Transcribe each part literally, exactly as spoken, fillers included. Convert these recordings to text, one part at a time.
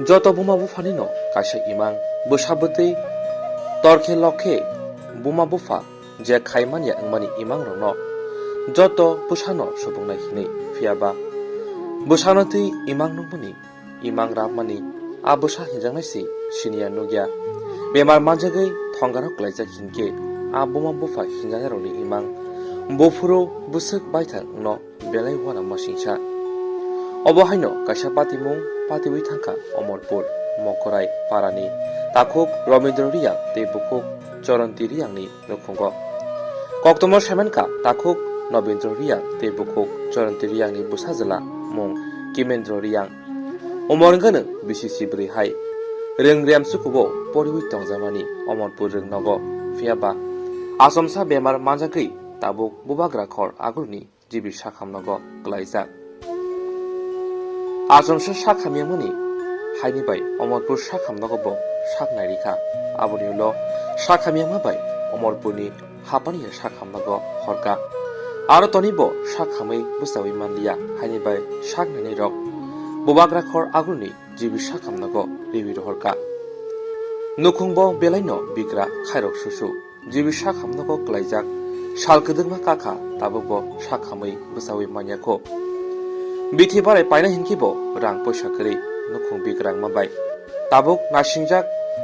Joto buma buphani no kaisa imang, bwsa bwtwi torkhe lokhe buma bupha je khaimanya wngmani imang rokno joto bwsano subungnai hinwi, phiyaba bwsano twi imang nukmani, imang rapmani a bwsa hinjaknai se siniya nukya. Bemar manjagwi thongaro klaijak hinkhe a buma bupha hinjaknairokni imang buphuru bwswk baithang wngno belai uanama singsa. Obo haino kaisa patimung patiwi thangkha Omorpur Mokorai parani takhuk Robindra Riyang tei bukhuk Choronti Riyangni nukhungo. Koktwma saimankha takhuk Nobindra Riyang tei bukhuk Choronti Riyangni bwsajwla mung Kimendra Riyang. Umor wngkha nwng bisi si bwrwi hai. Rwng rem sukubo poriwi tongjakmani Omorpur rwng nogo. Phiyaba achomsa bemar manjagwi tabuk bubagra khor agurni G B sak hamnogo klaijak. Achomsa sak hamyamani haini bai Omorpur sak hamnogo bo sak nairikha. Aboni ulo sak hamyama bai Omorpurni hapani sak hamnogo horka. Aro toni bo sak hamwi bwchawi manliya haini bai sak nainai rok bubagra khor agurni G B sak hamnogo riwi rohorka. Nukhungbo belaino bigra khairok susu. G B sak hamnogo klaijak sal kwdwkma kakha tabukbo sak hamwi bwchawi manyakho. Bithi barai paina hinkhe bo rang poisa kwrwi nukhung bigrangma bai. Tabuk nasingjak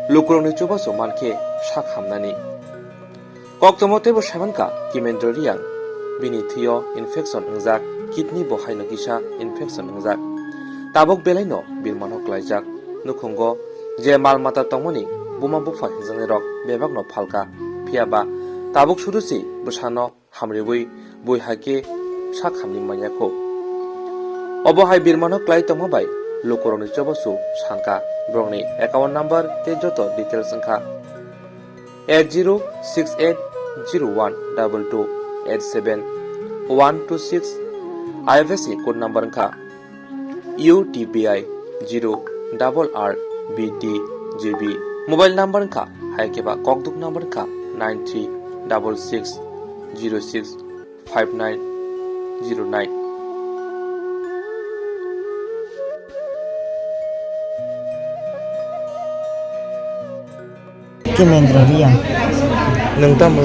lukurokni chubachu mankhe sak hamnani. Koktwma teibo saimankha Kimendra Riyang, bini thwio infection wngjak, kidney bo haino kisa infection wngjak. Tabuk belaino birmano klaijak. Nukhungo je mal mata tongmani buma bupha hinjaknairok bebakno phalka. Phiyaba tabuk sudu se bwsano hamriwi bui hai khe sak hamni manyakho. Obo hai birmano klai tongma bai lukurokni chobachu sanka. Borokni account number tei joto details wngkha eight zero six eight zero one double two eight seven one two six. I F S C code number wngkha U T B I zero double R B D G B. Mobile number wngkha, hai khe ba kokduk number wngkha nine three double six zero six five nine zero nine. Kimendra Riyang. Nwng tamo?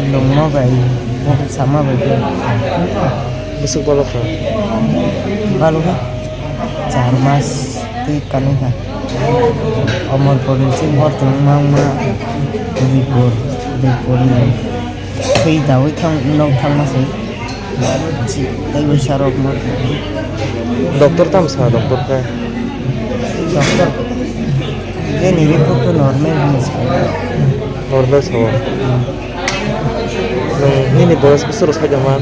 Lungma bai, sama bai. Bwswk balo kha? Balo kha. Char mas twi kanwi kha. Omorpur ni chini hor tong mangma. Dipur, Dipur ni. Twi dawi thang, nok thangma se. Tei bai sarok ma. Doctor tam sa, doctor khe? Doctor. Jeni report to normal hinwi sa. Normal sao. Nwng nini boyos bwswk rok sai tongma?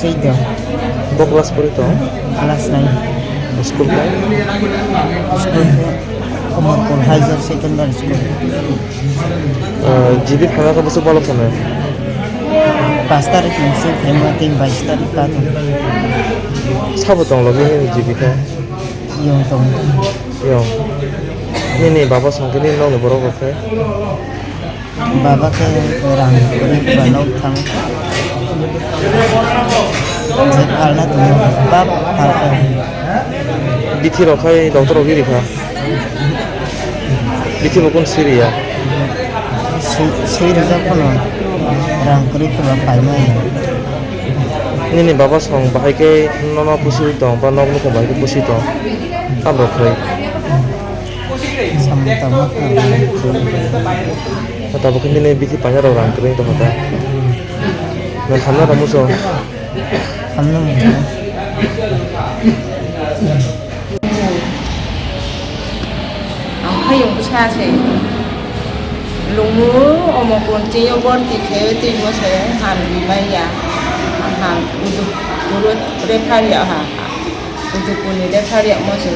Chwdw. Bo class pori tong? Class nine. School khe? School khe Omorpur Higher Secondary School. Ah, G B phaima khe bwswk balo phano? Pash tarik ni se phaima tei bais tarik ka tong. Sabo tong logi nini G B khe? Yong tong. Yong. Nini baba song khe nini nokni borok rok khe? Baba khe rang kwrwi ba nok thang. Je phalna tong bap phalka. Bithi rok khai doctor rok riri kha. Bithi bo kun siriya. Si, si rijak phano rang kwrwi khe ba paimani. Nini baba song bahai khe nono pusi tong ba nok nukhung bahai khe pusi tong. Abo khlai. Samung tangma khe. Tabuk khe nini bithi paina rok rang kwrwi tong kha. Nang hamna rok muchung. Hamno mungkha. Ang hayung bwsa se. Lumu omo kuntiyo borti khe twi mo se ham bi maya. Ham udu kurut refer ya ha. Udu kuni refer ya mo se.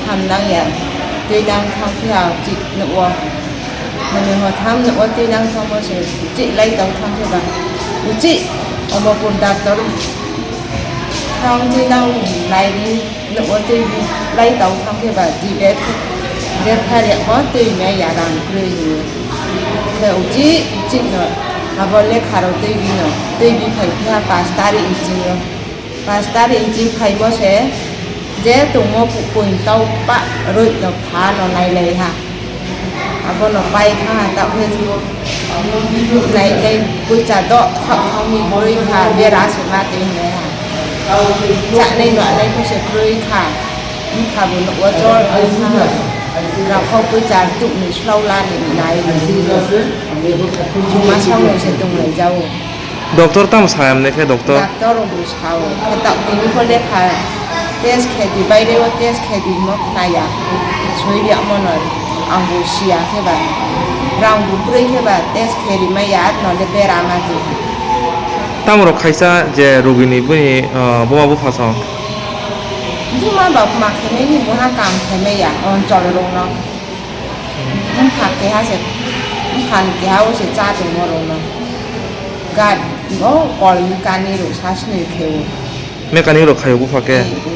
Ham nang ya. Twi nang thang khe ha chik nuk wo. Mane ho tham no o twi nang thangmo se, uchi lai tong thang khe ba. Uchi omo pun doctor thang twi nang lai ri no o twi lai tong thang khe ba, di be, be phari mo twi me ya rang krwi ni. Khe uchi, uchi no abo lekha ro twi bi no, twi bi phai kha pash tarik ni sing yo. Pash tarik ni sing phai mo se, Je tongmo pukpui tau pa roi no pha no nailai ha. Abono pai kha ha, ta khe nai nai puisa do thak thangni boroi kha, bera se ma twi hinai ha. Chanai no anai kho se kroi kha. Bwkha bo nukgo chol kha ha. Rang kho puisa tuk ni slok la ni nai ni. Juma sao no se tong lai jao. Doctor tamo sai amne khe doctor? Doctor rok bo sao, khe ta tini pho lekha test khe di, baire o test khe di, mo khna ya, soi ya mo no, ang bo sia khe ba, rang bo kwrwi khe ba, test khe ri ma ya, no le bera ma di. Tamo rok khaisa je rugini bini, ah, buma bupha song? Buma ba ma khe nai ni, buha kam khe ma ya, on chol rok no. Bwkha keha se, bwkha ni keha o se cha tongmo rok no. Gari o kol ni kani rok sa sini khe o. Mechanic rok khaio bupha khe? Eh, eh.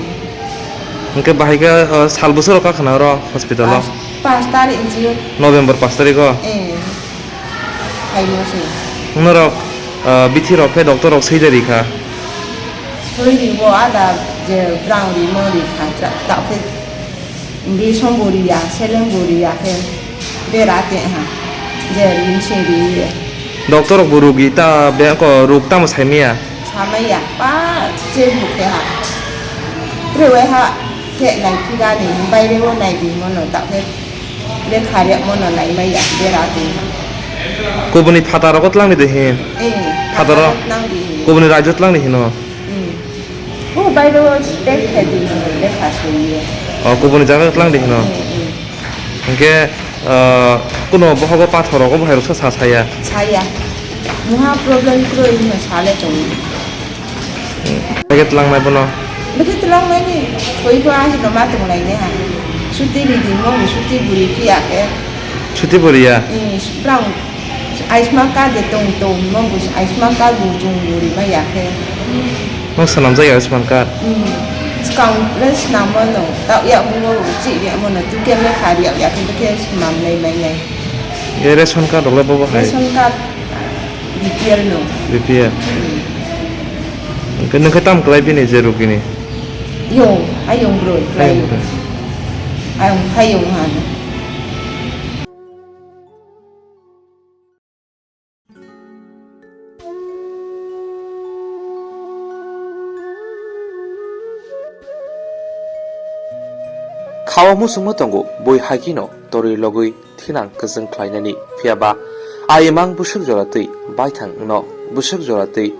Hwnkhe bahai khe, o, sal bwswk rok kha khna oro hospital o? Pas, pas tarik ni sio. November pas tarik o? Eh. Phaimo se. Norok, o, bithi rok khe doctor rok swi de ri kha? Soi ri bo ada je brang ri mo ri kha, ta, ta khe Bwswng bo riya, seleng bo riya khe bera te ha, je rin se riye. Doctor rok bo rugi ta be ko ruk tamo sai maya? Samaya, pa che bu khe ha. Trewe ha, khe nai phiga ni, baire o nai di mono, ta khe le kharya mono nai maya, bera te ha. Kubuni phataro ko tlang ni de hin? Eh, phataro? Phataro tlang di hin. Kubuni rajyo tlang ni hino? Hmm. O baire o test khe di, lekha swiye. O, kubuni jaga tlang di hino. Hmm, hmm. Hwnkhe, ah, kuno bohogo pathor rogo bo hai roksa sa saya? Saya. Muha problem kroi hino sale tongo. Hwnkhe tlangnai bono? Bwkhe tlangnai ni, thoi bo ahino ma tonglai ne ha. Suti ridi mo, suti buri phiya khe. Suti buriya? Hmm, brang Ayushman card de tong tong, mo bo Ayushman card bo chung bo ri ma ya khe. Nang swnamjak ya Ayushman card? Hmm. Swkang le swnam mano, ta ya bo bo chi ya mano, tu ke le kha ya ya khe, khe swnam nai mai nai. E ration card rok le bo bo hai? Ration card, B P L no. B P L. Hmm. Hwnkhe nung khe tam klai bini je rugini? Yung, ayung bro, klai. Ayung bro. Ayung, ayung han. Khawa muchungma tongo, bui hai kheno torwi logwi thinang kwchwng khlainani, phiya ba a imang bwswk jora twi baithang wngno, bwswk jora twi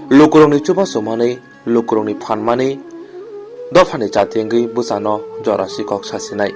lukurokni chubachu manwi, lukurokni phan manwi, dophani chati wngwi bwsano jora si kok sasinai.